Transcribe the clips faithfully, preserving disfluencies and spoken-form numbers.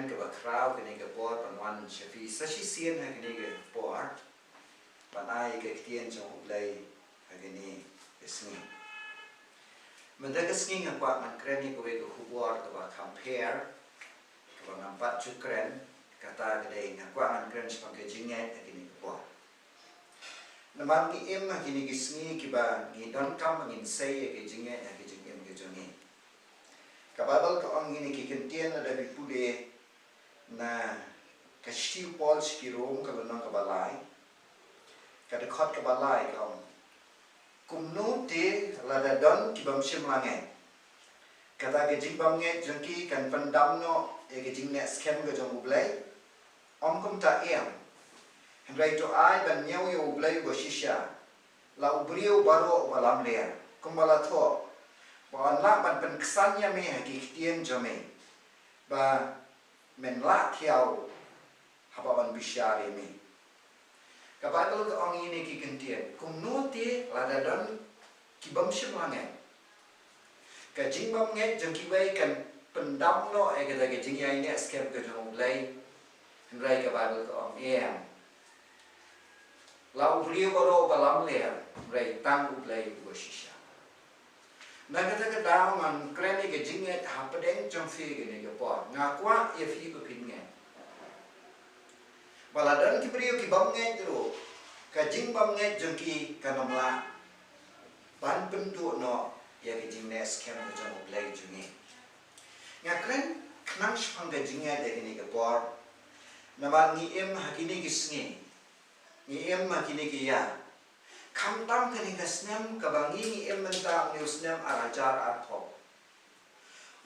kaba khraw kane ka por ban wan sha phi sa shisien ha kane ka por ban ai ka ktien jong U Blei ha kane ka sngi. Mynta ka sngi nga kwah ngan kren ïa kawei ka khubor kaba compare kaba ngam pat ju kren, kata ka dei nga kwah ngan kren shaphang ka jingngeit ha kane ka por. Namar ngi im ha kine ki sngi kiba ngi donkam ba ngin sei ïa ka jingngeit ha ka jingim ka jong ngi. Ka Baibl ka ong kine ki kyntien lada phi pule na ka shithi u Paul sha ki Rom ka lynnong kaba lai, ka dkhot kaba lai ka ong, kumno te lada don ki bym shym la ngeit, kata ka jingbymngeit jong ki kan pyndam noh ïa ka jingneh skhem ka jong U Blei? Ym kumta em. Hynrei to ai ban ñiew ïa U Blei uba shisha, la u briew baroh uba lamler, kumba la thoh, ba yn lah ban pynksan ïa me ha ki ktien jong me, ba men lah thiaw haba yn bishar ïa me. Ka Baibl ka ong ïa kine ki kyntien, kumno te lada don ki bym shym la ngeit, ka jingbymngeit jong kiwei kan pyndam noh ïa kata ka jingïaineh skhem ka jong U Blei? Hynrei ka Baibl ka ong em. La u briew baroh uba lamler, hynrei tang U Blei uba shisha. Na kata ka daw ngan kren ïa ka jingngeit hapdeng jong phi kane ka por. Nga kwah ïa phi ba phin ngeit ba la don ki briew ki bym ngeit ruh, ka jingbymngeit jong ki kan ym lah ban pynduh noh ïa ka jingneh skhem ka jong U Blei jong ngi. Nga kren khnang shaphang ka jingngeit ïa kane ka por. Namar ngi im ha kine ki sngi, ngi im ha kine ki ïa, khamtam kane ka snem kaba ngi ngi im mynta, une u snem ar hajar arphew,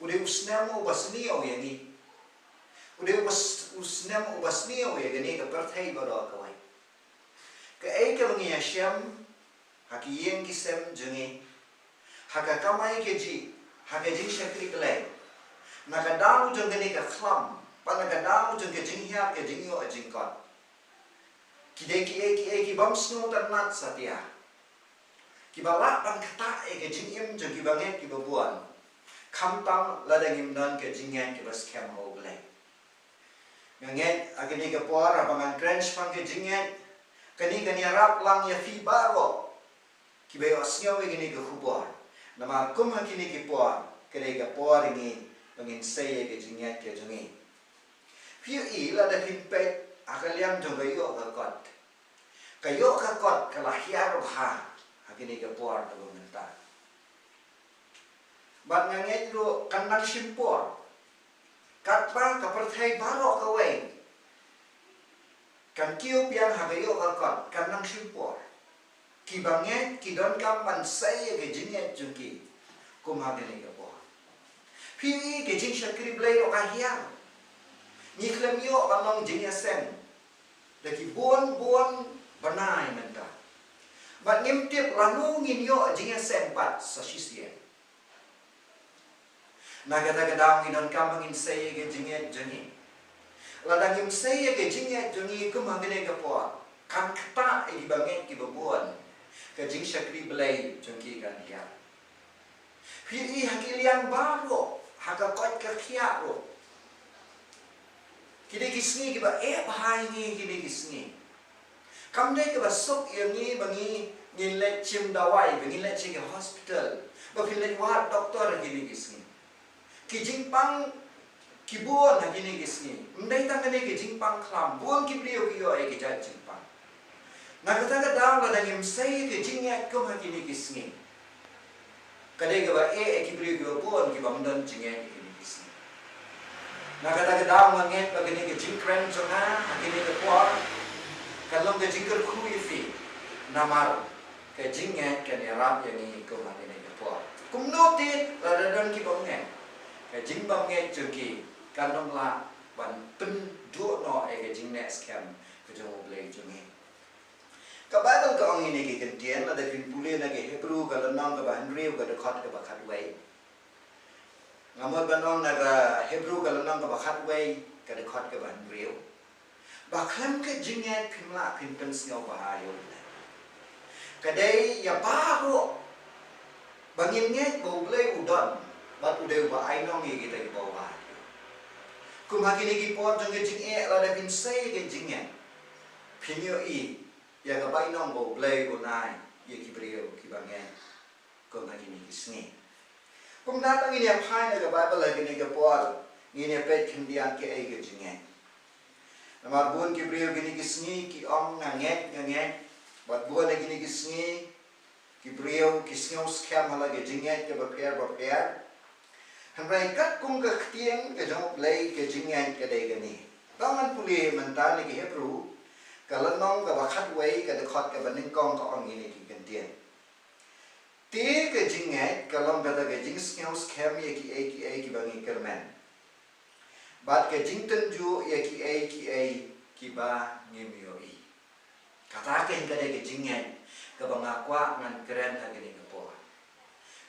u dei u snem uba sniew ïa ngi. U dei uba s-, u snem uba sniew ïa kane ka pyrthei baroh kawei. Kaei kaba ngi ïashem ha ki ïing ki sem jong ngi, ha ka kamai kajih, ha ka jingshakri Blei, na ka daw jong kane ka khlam, bad na ka daw jong ka jinghiar ka jingïoh jingkot, ki dei kiei kiei ki bym sngewtynnat satia, kiba lah ban ktah ïa ka jingim jong kiba ngeit kiba bun, khamtam lada ngim don ka jingngeit kaba skhem ha U Blei. Nga ngeit ha kane ka por haba ngan kren shaphang ka jingngeit, kane kan ïarap lang ïa phi baroh kiba ïohsngew ïa kane ka khubor. Namar kum ha kine ki por, ka dei ka por ïa ngi ba ngin sei ïa ka jingngeit ka jong ngi. Phi ïohi lada phin peit ha ka liang jong ka ïoh ka kot, ka ïoh ka kot ka la hiar bha ha kine ki por kaba mynta. Bad nga ngeit ruh kan nang shim por, katba ka pyrthei baroh kawei kan kiew biang ha ka ïoh ka kot, kan nang shim por. Kiba ngeit ki donkam ban sei ïa ka jingngeit jong ki kum ha kane ka por. Phi ïohi ka jingshakri Blei ruh ka hiar. Ngi khlem ïoh ban long jingïaseng da ki bun bun bnai mynta. Bad ngim tip lano ngin ïoh jingïaseng pat sa shisien. Na kata ka daw ngi donkam ba ngin sei ïa ka jingngeit jong ngi. Lada ngim sei ïa ka jingngeit jong ngi kum ha kane ka por, kan ktah ïa kiba ngeit kiba bun, ka jingshakri Blei jong ki kan hiar. Phi ïohi ha ki liang baroh, ha ka koit ka khiah ruh, ki dei ki sngi kiba eh bha ïa ngi kine ki sngi. Kam dei kaba suk ïa ngi ba ngi, ngin leit shim dawai, ba ngin leit sha ki hospital, ba phin leit wad doktor ha kine ki sngi. Ki jingpang ki bun ha kine ki sngi. Ym dei tang kane ki jingpang khlam, bun ki briew ki ïoh ïa ki jait jingpang. Na kata ka daw lada ngim sei ka jingngeit kum ha kine ki sngi, ka dei kaba eh ïa ki briew kiba bun kiba ym don jingngeit ha kine ki sngi. Na kata ka daw nga ngeit ba kane ka jingkren jong nga ha kine ki por kan long ka jingkyrkhu ïa phi. Namar ka jingngeit kan ïarap ïa ngi kum ha kine ki por. Kumno te lada don ki bym ngeit, ka jingbymngeit jong ki kan ym lah ban pynduh noh ïa ka jingneh skhem ka jong U Blei jong ngi. Ka Baibl ka ong ïa kine ki kyntien, lada phin pule na ki Hebru ka lynnong kaba hynriew ka dkhot kaba khatwei. Nga mut ban ong na ka Hebru ka lynnong kaba khatwei ka dkhot kaba hynriew, ba khlem ka jingngeit phim lah phin pynsngewbha ïa U Blei. Ka dei ïa baroh ba ngin ngeit ba U Blei u don, bad u dei uba ainong ïa kita kiba wad ïa u. Kum ha kine ki por jong ka jingeh, lada phin sei ka jingngeit, phin ïohi ïa ka bainong ba U Blei u ai ïa ki briew kiba ngeit. Kum ha kine ki sngi, kumta tang ngin ïa phai na ka Baibl ha kine ki por, ngin ïa peit khyndiat kaei ka jingngeit. Namar bun ki briew kine ki sngi ki ong, nga ngeit, nga ngeit. Bad bun ha kine ki sngi ki briew ki sngew skhem ha la ka jingngeit kaba pher bapher. Hynrei katkum ka ktien ka jong U Blei, ka jingngeit ka dei kane. Tang ngan pule mynta na ki Hebru, ka lynnong kaba khatwei, ka dkhot kaba nyngkong, ka ong kine ki kyntien. Te ka jingngeit ka long kata ka jingsngew skhem ïa kiei kiei kiba ngi kyrmen, bad ka jingtynjuh ïa kiei kiei kiba ngim ïohi. Kata keiñ ka dei ka jingngeit kaba nga kwah ngan kren ha kane ka por.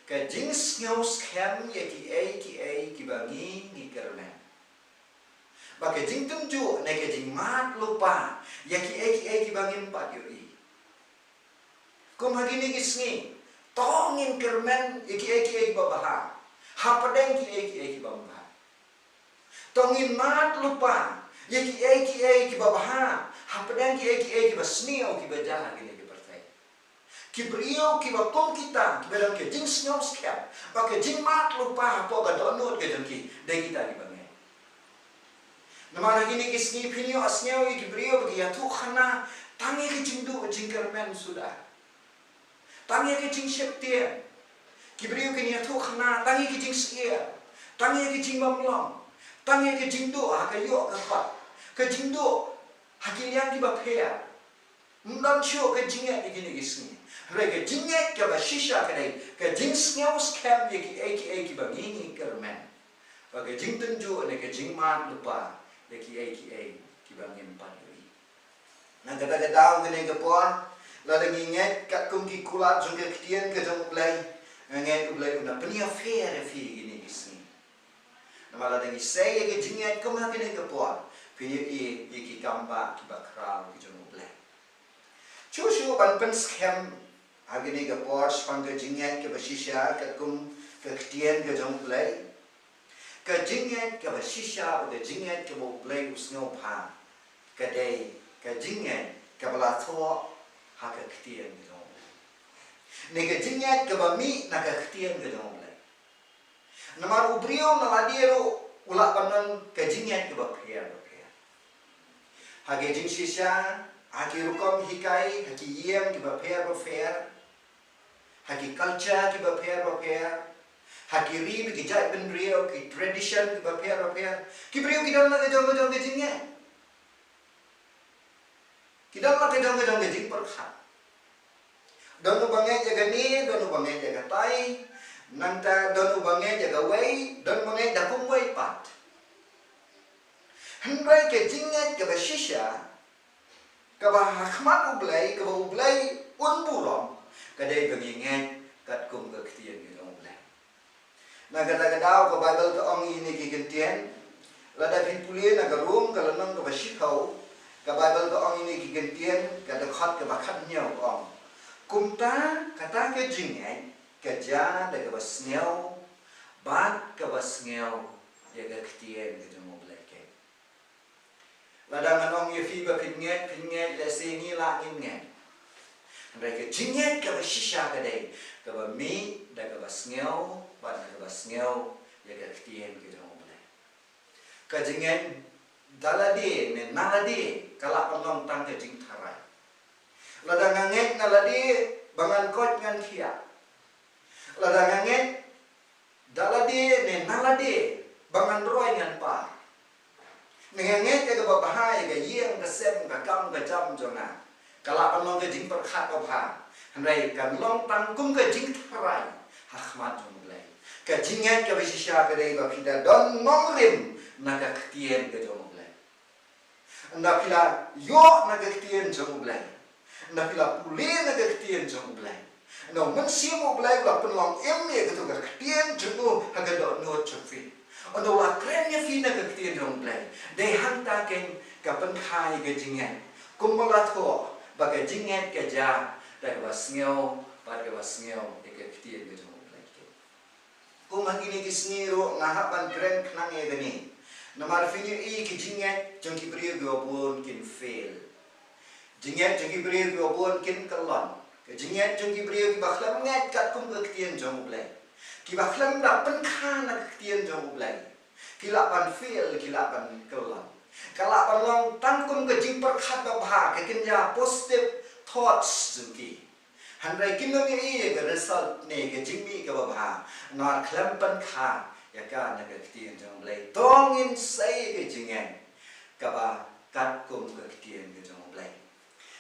Ka jingsngew skhem ïa kiei kiei kiba ngi, ngi kyrmen, bad ka jingtynjuh ne ka jingmad lypa ïa kiei kiei kiba ngim pat ïohi. Kum ha kine ki sngi, to ngin kyrmen ïa kiei kiei kiba bha hapdeng kiei kiei kiba bha. To ngin mad lypa ïa kiei kiei kiba bha hapdeng kiei kiei kiba sniew kiba jia ha kine ki pyrthei. Ki briew kiba kum kita, kiba don ka jingsngew skhem bad ka jingmad lypa hapoh ka dohnud ka jong ki, dei kita kiba ngeit. Namar ha kine ki sngi phin ïohsngew ïa ki briew ba ki ïathuhkhana tang ïa ka jingduh jingkyrmen suda, tang ïa ka jingsheptieng. Ki briew kin ïathuhkhana tang ïa ka jingsyier, tang ïa ka jingbymlong, tang ïa ka jingduh ha ka ïoh ka khot, ka jingduh ha ki liang kiba pher. Ym don shuh ka jingngeit ha kine ki sngi. Hynrei ka jingngeit kaba shisha ka dei ka jingsngew skhem ïa kiei kiei kiba ngi, ngi kyrmen, bad ka jingtynjuh ne ka jingmad lypa ïa kiei kiei kiba ngim pat ïohi. Na kata ka daw, kane ka por, lada ngi ngeit katkum ki kular jong ka ktien ka jong U Blei, nga ngeit U Blei un da pynïapher ïa phi ha kine ki sngi. Namar lada ngi sei ïa ka jingngeit kum ha kane ka por, phin ïohi ïa ki kambah kiba khraw ki jong U Blei. Shuh shuh ban pynskhem ha kane ka por shaphang ka jingngeit kaba shisha katkum ka ktien ka jong U Blei. Ka jingngeit kaba shisha bad ka jingngeit kaba U Blei u sngewbha ka dei ka jingngeit kaba la thoh ha ka ktien ka jong U Blei, ne ka jingngeit kaba mih na ka ktien ka jong U Blei. Namar u briew na lade ruh u lah ban don ka jingngeit kaba pher bapher. Ha ka jingshisha, ha ki rukom hikai, ha ki ïing kiba pher bapher, ha ki culture kiba pher bapher, ha ki ri bad ki jaitbynriew, ki tradition kiba pher bapher, ki briew ki don la ka jong ka jong ka jingngeit. Ki don la ka jong ka jong ka jingpyrkhat. Don uba ngeit ïa kane, don uba ngeit ïa katai, nangta don uba ngeit ïa kawei, don uba ngeit da kumwei pat. Hynrei ka jingngeit kaba shisha, kaba ha khmat U Blei, kaba U Blei un burom, ka dei ba ngi ngeit katkum ka ktien ka jong U Blei. Na kata ka daw ka Baibl ka ong ïa kine ki kyntien. Lada phin pule na ka Rom ka lynnong kaba shiphew, ka Baibl ka ong ïa kine ki kyntien, ka dkhot kaba khathynñiew ka ong, kumta kata ka jingngeit ka jia da kaba sngew, bad kaba sngew ïa ka ktien ka jong U Blei keiñ. Lada ngan ong ïa phi ba phin ngeit, phin ngeit, lehse ngi lah ngin ngeit. Hynrei ka jingngeit kaba shisha ka dei kaba mih da kaba sngew, bad da kaba sngew ïa ka ktien ka jong U Blei. Ka jingngeit da lade ne na lade ka lah ban long tang ka jingtharai. Lada nga ngeit na lade ba ngan koit ngan khiah, lada nga ngeit da lade ne na lade ba ngan roi ngan par, ne nga ngeit ïa kaba bha ïa ka ïing ka sem, ka kam ka jam jong nga, ka lah ban long ka jingpyrkhat babha. Hynrei kan long tang kum ka jingtharai ha khmat jong U Blei. Ka jingngeit kaba shisha ka dei ba phi da don nongrim na ka ktien ka jong U Blei. Ynda phi la ïoh na ka ktien jong U Blei, ynda phi la pule na ka ktien jong U Blei, ynda U Mynsiem U Blei u la pynlong im ïa kato ka ktien jong u ha ka dohnud jong phi, ynda u la kren ïa phi na ka ktien jong U Blei, dei hangta keiñ ka pynkha ïa ka jingngeit. Kumba la thoh ba ka jingngeit ka jia da kaba sngew, bad kaba sngew ïa ka ktien ka jong U Blei keiñ. Kum ha kine ki sngi ruh nga hap ban kren khnang ïa kane. Namar phin ïohi ki jingngeit jong ki briew kiba bun kin fail. Jingngeit jong ki briew kiba bun kin kyllon. Ki jingngeit jong ki briew kiba khlem ngeit katkum ka ktien jong U Blei, kiba khlem da pynkha na ka ktien jong U Blei, ki lah ban fail, ki lah ban kyllon. Ka lah ban long tang kum ka jingpyrkhat babha, ka kynja positive thoughts jong ki. Hynrei kim ïohi ïa ka result ne ka jingmih kaba bha, namar khlem pynkha ïa ka na ka ktien jong U Blei. To ngin sei ka jingngeit kaba katkum ka ktien ka jong U Blei.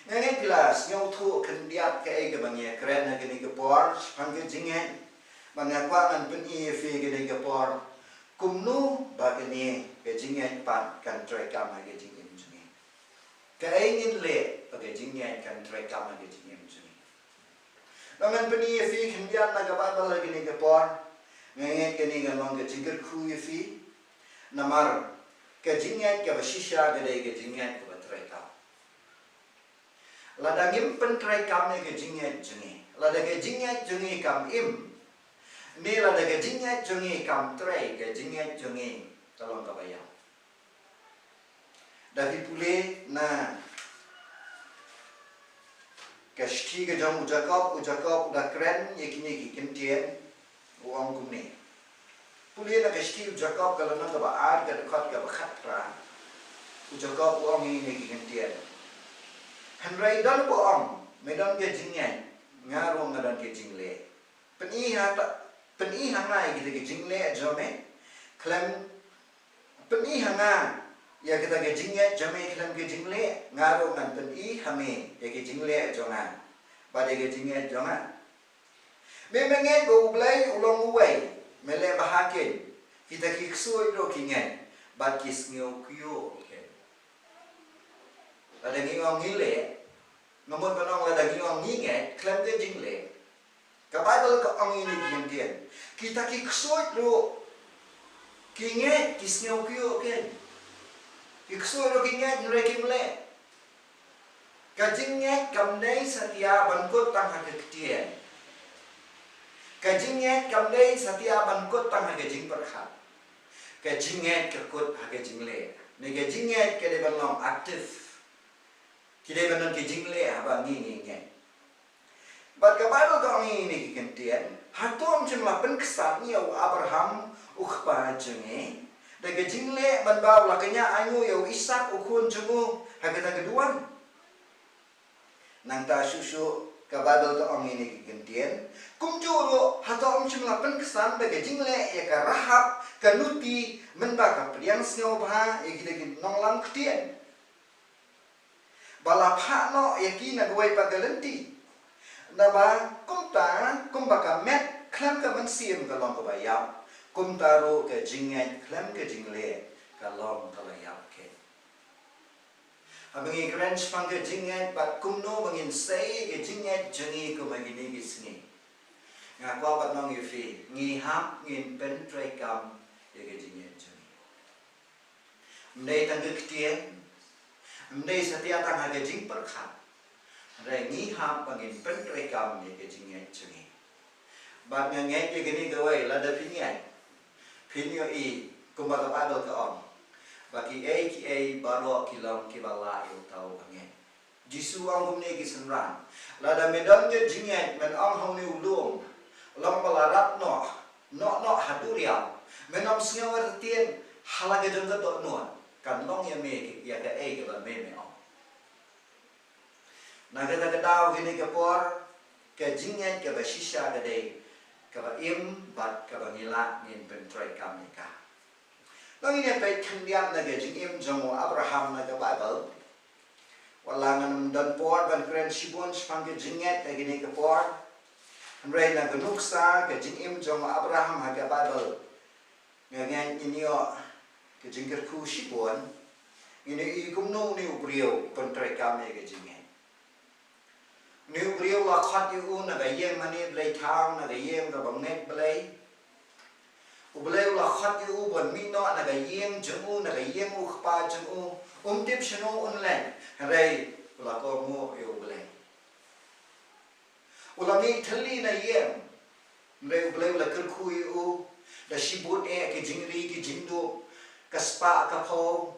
Nga ngeit phi la sngewthuh khyndiat kaei kaba ngi ïakren ha kane ka por shaphang ka jingngeit. Bad nga kwah ngan pyni ïa phi kane ka por kumno ba kane ka jingngeit pat kan treikam ha ka jingim jong ngi. Kaei ngin leh ba ka jingngeit kan treikam ha ka jingim jong ngi. Ngan pyni ïa phi khyndiat na ka Baibl ha kane ka por. Nga ngeit kane kan long ka jingkyrkhu ïa phi. Namar ka jingngeit kaba shisha ka dei ka jingngeit kaba treikam. Lada ngim pyntreikam ïa ka jingngeit jong ngi, lada ka jingngeit jong ngi kam im, ne lada ka jingngeit jong ngi kam trei, ka jingngeit jong ngi ka long kaba ïap. Da phi pule na ka shithi ka jong u Jakob, u Jakob u da kren ïa kine ki kyntien, u ong kumne. Pule na ka shithi u Jakob ka lynnong kaba ar, ka dkhot kaba khatphra. U Jakob u ong ïa kine ki kyntien. Hynrei don uba ong, me don ka jingngeit, nga ruh nga don ka jingleh. Pyni ha ta, pyni ha nga ïa kita ki jingleh jong me. Khlem, pyni ha nga ïa kita ki jingngeit jong me khlem ki jingleh, nga ruh ngan pyni ha me ïa ki jingleh jong nga bad ïa ki jingngeit jong nga. Me, me ngeit ba U Blei u long uwei, me leh bha kein. Kita ki ksuid ruh ki ngeit bad ki sngew kyiuh kein. Lada ngi ong ngi leh, nga mut ban ong lada ngi ong ngi ngeit khlem ka jingleh, ka Baibl ka ong ïa kine ki kyntien. Kita ki ksuid ruh ki ngeit, ki sngew kyiuh kein. Ki ksuid ruh ki ngeit hynrei kim leh. Ka jingngeit kam dei satia ban kut tang ha ka ktien. Ka jingngeit kam dei satia ban kut tang ha ka jingpyrkhat. Ka jingngeit ka kut ha ka jingleh. Ne ka jingngeit ka dei ban long active. Ki dei ban don ki jingleh haba ngi, ngi ngeit. Bad ka Baibl ka ong ïa kine ki kyntien, hato ym shym la pynksan ïa u Abraham u kpa jong ngi da ka jingleh, ban ba u la kynñah ainguh ïa u Isaak u khun jong u ha kata ka duwan? Nangta shuh shuh ka Baibl ka ong ïa kine ki kyntien, kumjuh ruh hato ym shym la pynksan da ka jingleh ïa ka Rahab ka nuti, mynba ka pdiang sngewbha ïa kita ki nonglam ktien, ba la phah noh ïa ki na kawei pat ka lynti. Naba kumta, kumba ka met khlem ka mynsiem ka long kaba ïap, kumta ruh ka jingngeit khlem ka jingleh ka long kaba ïap kein. Haba ngi kren shaphang ka jingngeit bad kumno ba ngin sei ka jingngeit jong ngi kum ha kine ki sngi, nga kwah ban ong ïa phi, ngi hap ngin pyntreikam ïa ka jingngeit jong ngi. Ym dei tang ka ktien, ym dei satia tang ha ka jingpyrkhat. Hynrei ngi hap ba ngin pyntreikam ïa ka jingngeit jong ngi. Bad nga ngeit ïa kane kawei, lada phi ngeit, phin ïohi kumba ka Baibl ka ong, ba kiei kiei baroh ki long kiba lah ïa uta uba ngeit. Jisu u ong kumne ki synran, lada me don ka jingngeit, men ong ha une u lum, long ba la rap noh, noh noh ha duriaw, men ym sngew artatien ha la ka jong ka dohnud, kan long ïa me ïa kaei kaba me, me ong. Na kata ka daw kane ka por, ka jingngeit kaba shisha ka dei kaba im bad kaba ngi lah ngin pyntreikam ïa ka. Ngi ïa peit khyndiat na ka jingim jong u Abraham na ka Baibl. Wat la ngam don por ban kren shibun shaphang ka jingngeit ha kane ka por, hynrei na ka nuksa ka jingim jong u Abraham ha ka Baibl, nga ngeit ngin ïoh ka jingkyrkhu shibun. Ngin ïohi kumno une u briew u pyntreikam ïa ka jingngeit. Une u briew la khot ïa u na ka ïing mane blei thaw, na ka ïing kaba ngeit Blei. U Blei u la khot ïa u ban mih noh na ka ïing jong u, na ka ïing u kpa jong u. Um tip shano un leit, hynrei u la kohnguh ïa u Blei. U la mih thylli na ïing, hynrei u Blei u la kyrkhu ïa u da shibun eh ki jingri ki jingdup. Ka spah ka phew,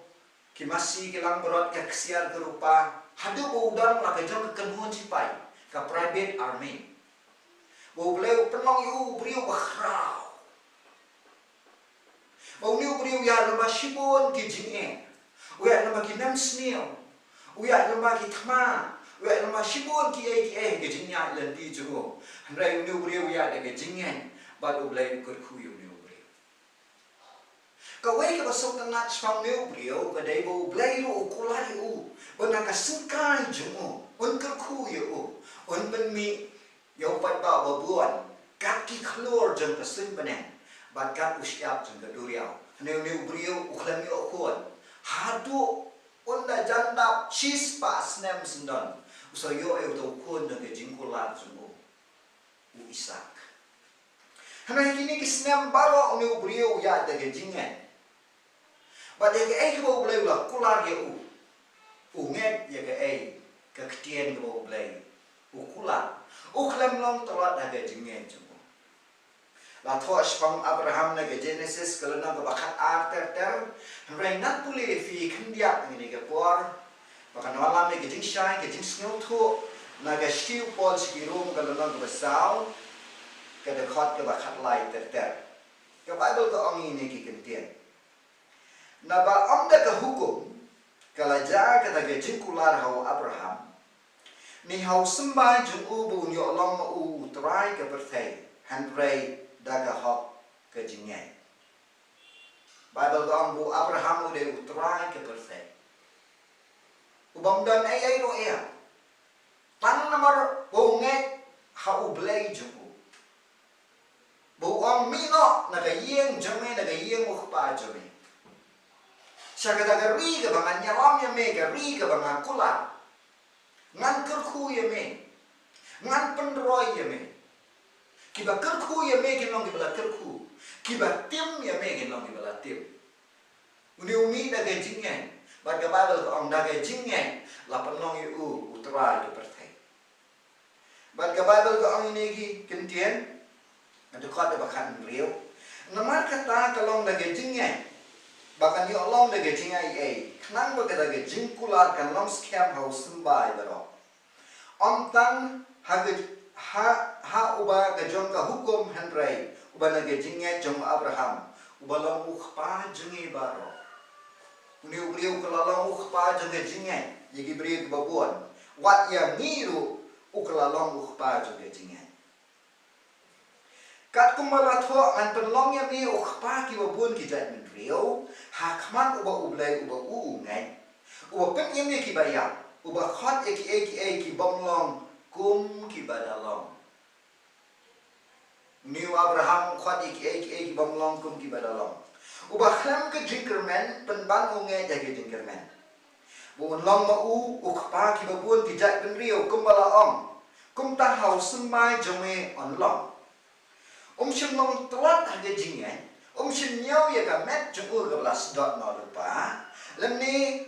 ki masi ki langbrot, ka ksiar ka rupa, haduh ba u don la ka jong ka kynhun sipai, ka private army. Ba U Blei u pynlong ïa u u briew ba khraw. Ba une u briew u ïaid lem bad shibun ki jingeh. U ïaid lem bad ki nemsniew. U ïaid lem bad ki thma. U ïaid lem bad shibun kiei kiei ki jingïaid lynti jong u. Hynrei une u briew u ïaid da ka jingngeit bad U Blei u kyrkhu ïa une u briew. Kawei kaba sngewtynnat shaphang une u briew ka dei ba U Blei ruh u kular ïa u. Ba na ka syngkai jong u un kyrkhu ïa u. Un pynmih ïa u paidbah ba bun kat ki khlur jong ka suiñ bneng bad kat u shyiap jong ka duriaw. Hynrei une u briew u khlem ïoh khun haduh un da jan dap shispah snem syndon. U sa ïoh ïa uta u khun jong ka jingkular jong u, u Isaak. Hynrei kine ki snem baroh une u briew u ïaid da ka jingngeit. Bad ïa kaei kaba U Blei u la kular ïa u, u ngeit ïa kaei ka ktien kaba U Blei u kular. U khlem long tlot ha ka jingngeit jong u. La thoh shaphang Abraham na ka Genesis ka lynnong kaba khatar ter ter. Hynrei ngan pule ïa phi khyndiat ha kane ka por ba kan wallam ïa ka jingshai, ka jingsngewthuh na ka shithi u Paul sha ki Rom ka lynnong kaba saw, ka dkhot kaba khatlai ter ter. Ka Baibl ka ong ïa kine ki kyntien. Naba ym da ka hukum ka la jia kata ka jingkular ha u Abraham, ne ha u symbai jong u ba un ïoh long ma u u trai ka pyrthei, hynrei da ka hok ka jingngeit. Baibl ka ong ba u Abraham u dei u trai ka pyrthei. U bym don ei ei ruh ïa. Tang namar ba u ngeit ha U Blei jong u. Ba u ong, mih noh na ka ïing jong me, na ka ïing u kpa jong me, sha kata ka ri kaba ngan ïalam ïa me, ka ri kaba nga kular. Ngan kyrkhu ïa me. Ngan pynroi ïa me. Kiba kyrkhu ïa me kin long kiba la kyrkhu. Kiba tim ïa me kin long kiba la tim. Une u mih da ka jingngeit. Bad ka Baibl ka ong da ka jingngeit la pynlong ïa u u trai ka pyrthei. Bad ka Baibl ka ong ïa kine ki kyntien, ka dkhot kaba khathynriew. Namar kata ka long da ka jingngeit ba kan ïoh long da ka jingaiei, khnang ba kata ka jingkular kan long skhem ha u symbai baroh. Ym tang ha ka, ha, ha uba ka jong ka hukum hynrei uba na ka jingngeit jong u Abraham, uba long u kpa jong ngi baroh. Une u briew ka la long u kpa jong ka jingngeit ïa ki briew kiba bun. Wat ïa ngi ruh u ka la long u kpa jong ka jingngeit. Katkum ba la thoh, ngan pynlong ïa me u kpa kiba bun ki jaitbynriew, ha khmat uba U Blei uba u u ngeit, uba pynim ïa kiba ïap, uba khot ïa kiei kiei ki bym long kum kiba da long. Une u Abraham u khot ïa kiei kiei ki bym long kum kiba da long. Uba khlem ka jingkyrmen pynban u ngeit da ka jingkyrmen, ba un long ma u u kpa kiba bun ki jaitbynriew kumba la ong, kumta ha u symbai jong me un long. Um shym long tlot ha ka jingngeit, um shym ñiew ïa ka met jong u kaba la sdot noh lypa, lymne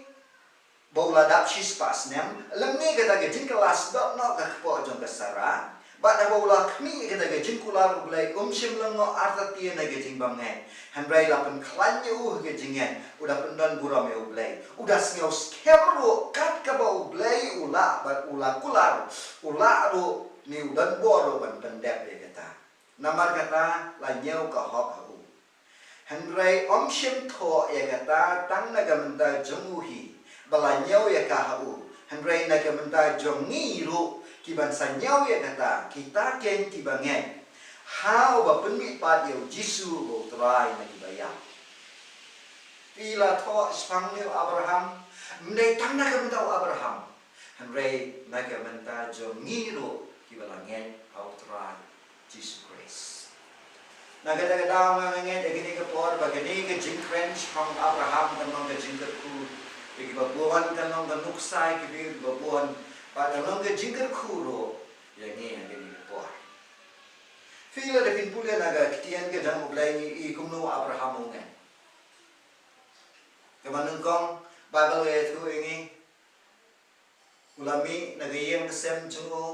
ba u la dap shispah snem, lymne kata ka jingkylla sdot noh ka kpoh jong ka Sara, bad haba u la khmih ïa kata ka jingkular U Blei, um shym lyngngoh artatien ha ka jingbymngeit. Hynrei la pynkhlaiñ ïa u ha ka jingngeit, u da pyndon burom ïa U Blei. U da sngew skhem ruh kat kaba U Blei u la, bad u la kular, u la ruh, ne u don bor ruh ban pyndep ïa kata. Namar kata la ñiew ka hok ha u. Hynrei ym shym thoh ïa kata tang na ka bynta jong u hi ba la ñiew ïa ka ha u, hynrei na ka bynta jong ngi ruh kiban sa ñiew ïa kata, kita ken kiba ngeit ha uba pynmihpat ïa u Jisu uba u Trai na kiba ïap. Phi la thoh shaphang une u Abraham, ym dei tang na ka bynta u Abraham, hynrei na ka bynta jong ngi ruh kiba la ngeit ha u Trai Jisu Khrist. Na kata ka daw nga ngeit ha kane ka por ba kane ka jingkren shaphang Abraham kan long ka jingkyrkhu ïa kiba bun, kan long ka nuksa ïa kiba bun, bad kan long ka jingkyrkhu ruh ïa ngi ha kane ka por. Phi lada phin pule na ka ktien ka jong U Blei ngi i kumno u Abraham u ngeit. Kaba nyngkong, Baibl ka ïathuh ïa ngi, u la mih na ka ïing ka sem jong u,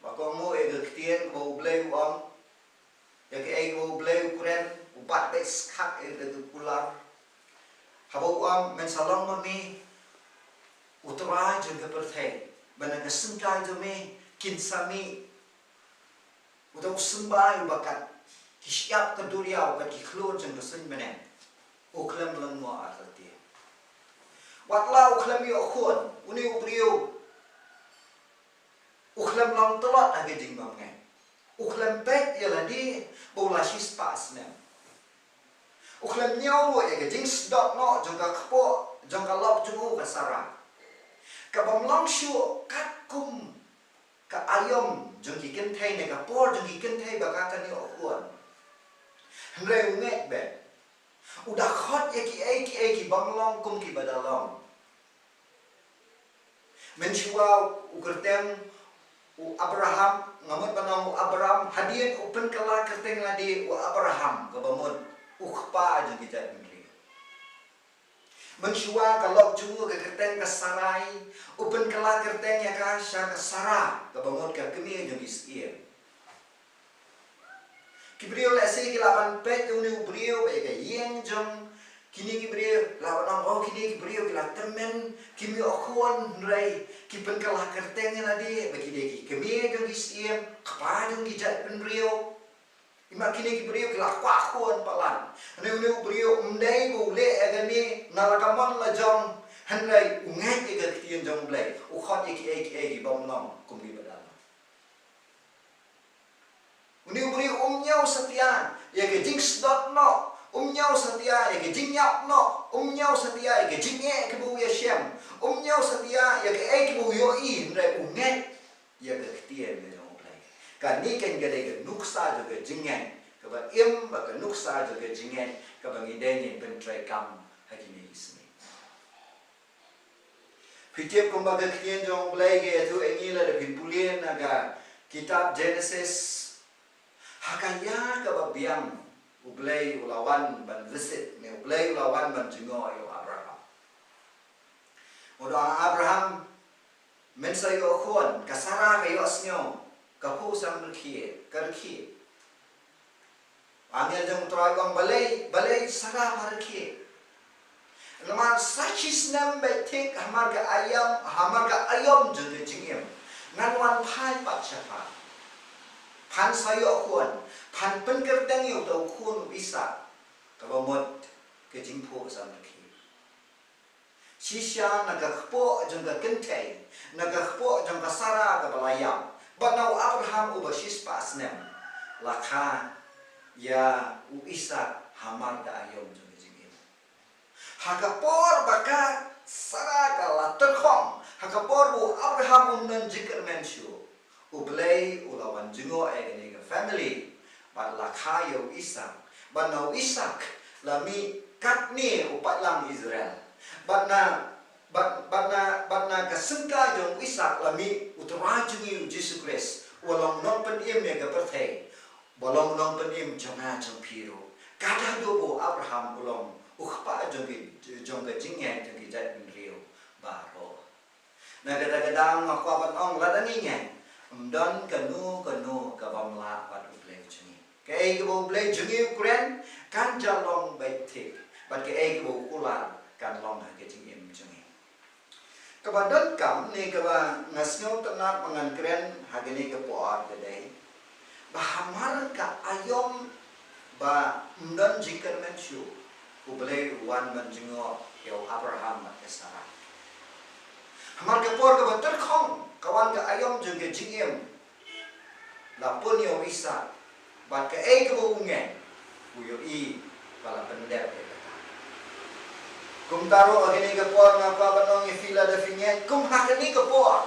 ba kohnguh ïa ka ktien kaba U Blei u ong, ïa kaei kaba U Blei u kren, u bat beit skak ïa ka kular. Haba u ong, men sa long ma me u trai jong ka pyrthei, ba na ka syngkai jong me kin sa mih uta u symbai uba kat ki shyiap ka duriaw, kat ki khlur jong ka suiñ bneng. U khlem lyngngoh artatien. Wat la u khlem ïoh khun, une u briew u khlem long tlot ha ka jingbymngeit. U khlem peit ïa lade ba u la shispah snem. U khlem ñiew ruh ïa ka jingsdot noh jong ka kpoh jong ka lok jong u ka Sara, ka bym long shuh katkum ka aïom jong ki kynthei ne ka por jong ki kynthei ba ka kan ïoh khun. Hynrei u ngeit beit. U da khot ïa kiei kiei ki bym long kum kiba da long. Mynshuwa u kyrteng u Abraham, nga mut ban ong u Abram, hadien u pynkylla kyrteng lade u Abraham, kaba mut u kpa jong ki jaitbynriew. Mynshuwa ka lok jong u ka kyrteng ka Sarai, u pynkylla kyrteng ïa ka sha ka Sara, kaba mut ka kmie jong ki syiem. Ki briew lehse ki lah ban peit ïa une u briew, ïa ka ïing jong kine ki briew, lah ban ong, oh, kine ki briew ki la tymmen, kim ïoh khun, hynrei ki pynkylla kyrteng ïa lade ba ki dei ki kmie jong ki syiem, kpa jong ki jaitbynriew. Ima kine ki briew ki la kwah khun palat. Hynrei une u briew um dei ba u leh ïa kane na la ka mon la jong, hynrei u ngeit ïa ka ktien jong U Blei, u khot ïa kiei kiei ki bym long kum kiba da long. Une u briew um ñiew satia ïa ka jingsdot noh, um ñiew satia ïa ka jingïap noh, um ñiew satia ïa ka jingeh kaba u ïashem, um ñiew satia ïa kaei kaba u ïohi, hynrei u ngeit ïa ka ktien ka jong U Blei. Kane kan ka dei ka nuksa jong ka jingngeit kaba im, bad ka nuksa jong ka jingngeit kaba ngi dei ngin pyntreikam ha kine ki sngi. Phi tip kumba ka ktien jong U Blei ka ïathuh ïa ngi lada phin pule na ka kitab Genesis. Ha ka ïa kaba biang U Blei u la wan ban visit, ne U Blei u la wan ban jngoh ïa u Abraham. U ong, Abraham, men sa ïoh khun, ka Sara ka ïohsngew, ka phuh sa rkhie, ka rkhie. Angel jong U Trai u ong, balei, balei Sara ba rkhie? Namar sa shi snem beit thik hamar ka aïom, hamar ka aïom jong ka jingim. Ngan wan phai pat sha pha. Phan sa ïoh khun, phan pynkyrteng ïa uta u khun u Isak, kaba mut ka jingphuh sa rkhie. Shisha na ka kpoh jong ka kynthei, na ka kpoh jong ka Sara kaba la ïap, bad na u Abraham uba shispah snem, la kha ïa u Isak hamar ka aïom jong ka jingim. Ha ka por ba ka Sara ka la tyrkhong, ha ka por ba u Abraham um don jingkyrmen shuh, U Blei u la wan jngoh ïa kane ka family, bad la kha ïa u Isak, bad na u Isak la mih katne u paidlang Israel, bad na, bad, bad na, bad na ka syngkai jong u Isak la mih U Trai jong ngi U Jisu Khrist, uba long u nongpynim ïa ka pyrthei, uba long u nongpynim jong nga jong phi ruh. Kata haduh ba u Abraham u long u kpa jong ki, jong ka jingngeit jong ki jaitbynriew baroh. Na kata ka daw nga kwah ban ong, lada ngi ngeit, ym don kano kano ka bym lah bad U Blei jong ngi. Kaei kaba U Blei jong ngi u kren kan jia long beit thik, bad kaei kaba u kular kan long ha ka jingim jong ngi. Kaba donkam ne kaba nga sngewtynnat ba ngan kren ha kane ka por ka dei ba hamar ka aïom ba ym don jingkyrmen shuh, U Blei u wan ban jngoh ïa u Abraham bad ka Sara. Hamar ka por kaba tyrkhong ka wan ka aïom jong ka jingim, la pun ïa u Isak, bad kaei kaba u ngeit, u ïohi ba la pyndep ïa kata. Kumta ruh ha kane ka por nga kwah ban ong ïa phi, lada phi ngeit kum ha kane ka por,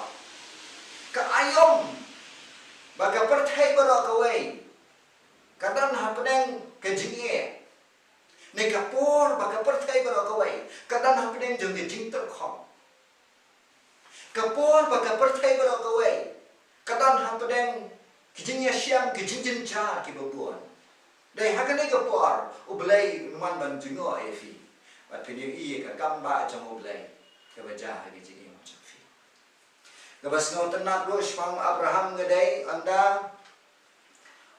ka aïom bad ka pyrthei baroh kawei ka don hapdeng ka jingeh. Ne ka por bad ka pyrthei baroh kawei ka don hapdeng jong ka jingtyrkhong. Ka por bad ka pyrthei baroh kawei ka don hapdeng ki jingïashem, ki jingjynjar kiba bun. Dei ha kane ka por U Blei un wan ban jngoh ïa phi, bad phin ïohi ïa ka kam bah jong U Blei kaba jia ha ka jingim jong phi. Kaba sngewtynnat ruh shaphang Abraham ka dei, ynda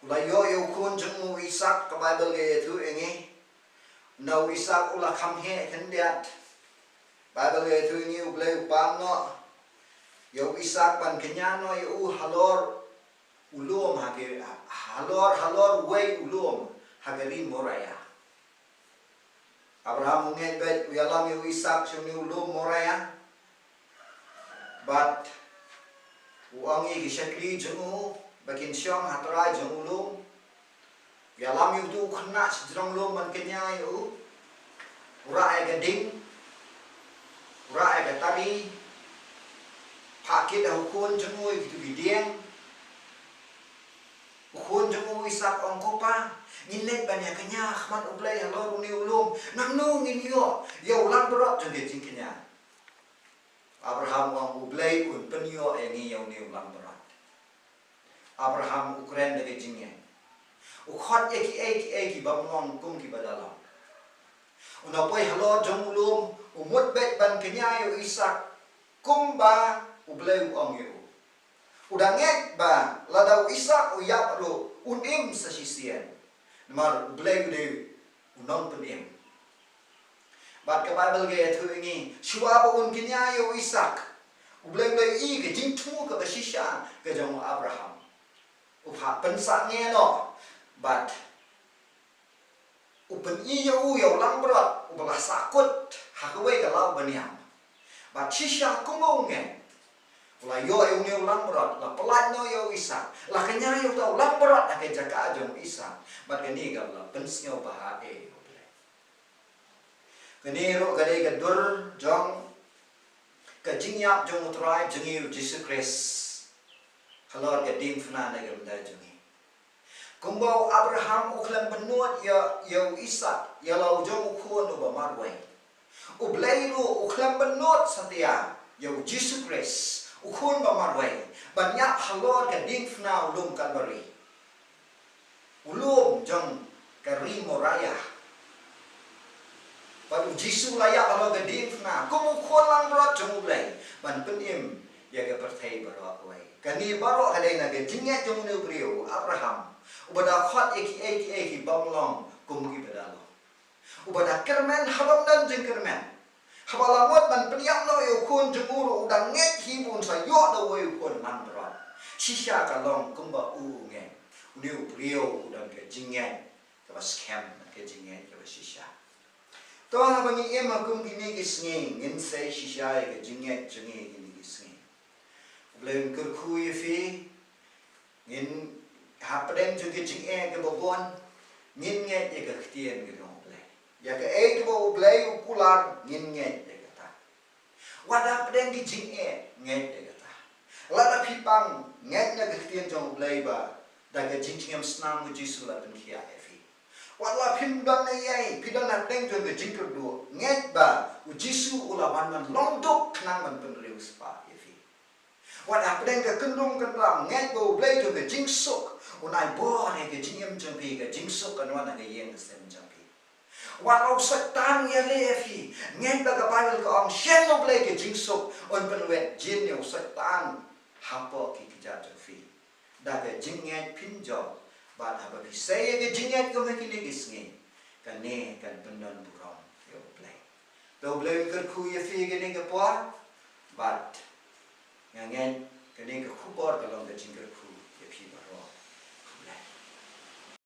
u la ïoh ïa u khun jong u Isak, ka Baibl ka ïathuh ïa ngi, Ynda u Isak u la kham heh khyndiat, Baibl ka ïathuh ïa ngi U Blei u pan noh ïa u Isak ban kñia noh ïa u halor u lum ha ka, halor, halor uwei u lum ha ka ri Moria. Abraham u ngeit beit, u ïalam ïa u Isak sha une u lum Moria. Bad u ong ïa ki shakri jong u ba kin shong ha trai jong u lum. U ïalam ïa uto u khynnah shajrong lum ban kñia ïa u. U rah ïa ka ding, u rah ïa ka tari, phah kit ha u khun jong u ïa kito ki dieng. U khun jong u Isak u ong, "Ko pa, ngin leit ban ïa kñia ha khmat U Blei halor une u lum. Nangno ngin ïoh ïa u langbrot jong ka jingkñia?" Abraham u ong, "U Blei un pynïoh ïa ngi ïa une u langbrot." Abraham u kren da ka jingngeit. U khot ïa kiei kiei ki bym long kum kiba da long. U nongpoi halor jong u lum, u mut beit ban kñia ïa u Isak kumba U Blei u ong ïa u. U da ngeit ba lada u Isak u ïap ruh un im sa shisien. Namar U Blei u dei u nongpynim. Bad ka Baibl ka ïathuh ïa ngi, shuwa ba un kñia ïa u Isak, U Blei u la ïohi ka jingthmu kaba shisha ka jong u Abraham. U phah pynsangeh noh bad u pyni ïa u ïa u langbrot uba la sahkut ha kawei ka law baniam. Bad shisha kumba u ngeit, u la ïoh ïa une u langbrot, la pyllait noh ïa u Isak, la kñia ïa uta u langbrot ha ka jaka jong u Isak. Bad kane ka la pynsngewbha ïa U Blei. Kane ruh ka dei ka dur jong ka jingïap jong U Trai jong ngi U Jisu Khrist halor ka diengphna ne ka bynta jong ngi. Kumba u Abraham u khlem pynnud ïa, ïa u Isak ïa la u jong u khun uba marwei, U Blei ruh u khlem pynnud satia ïa U Jisu Khrist, u khun ba marwei, ban ïap halor ka diengphna u lum Kalbari, u lum jong ka ri Moria. Bad U Jisu la ïap halor ka diengphna kum u khun langbrot jong U Blei ban pynim ïa ka pyrthei baroh kawei. Kane baroh ka dei na ka jingngeit jong une u briew u Abraham, uba da khot ïa kiei kiei ki bym long kum kiba da long. Uba da kyrmen ha bym don jingkyrmen. Haba la mut ban pynïap noh ïa u khun jong u ruh u da ngeit hi ba un sa ïoh da uwei u khun langbrot. Shisha ka long kumba u u ngeit. Une u briew u don ka jingngeit kaba skhem, ka jingngeit kaba shisha. To haba ngi im ha kum kine ki sngi, ngin sei shisha ïa ka jingngeit jong ngi kine ki sngi. U Blei un kyrkhu ïa phi. Ngin, hapdeng jong ka jingeh kaba bun, ngin ngeit ïa ka ktien ka jong U Blei. Ïa kaei kaba U Blei u kular, ngin ngeit ïa kata. Wat hapdeng ki jingeh, ngeit ïa kata. Lada phi pang, ngeit na ka ktien jong U Blei ba da ka jingjngem snam U Jisu la pynkhiah ïa phi. Wat la phim don eiei, phi don hapdeng jong ka jingkyrduh, ngeit ba U Jisu u la wan ban long duk khnang ban pynriewspah ïa phi. Wat hapdeng ka kyndong kyndram, ngeit ba U Blei jong ka jingsuk un ai bor ïa ka jingim jong phi, ka jingsuk kan wan ha ka ïing ka sem jong phi. Wat la u Soitan u ïaleh ïa phi, ngeit ba ka Baibl ka ong, shen U Blei ka jingsuk, un pynwit jin ïa u Soitan hapoh ki kjat jong phi. Da ka jingngeit phin jop, bad haba phi sei ïa ka jingngeit kum ha kine ki sngi, kane kan pyndon burom ïa U Blei. To U Blei un kyrkhu ïa phi kane ka por, bad nga ngeit kane ka khubor ka long ka jingkyrkhu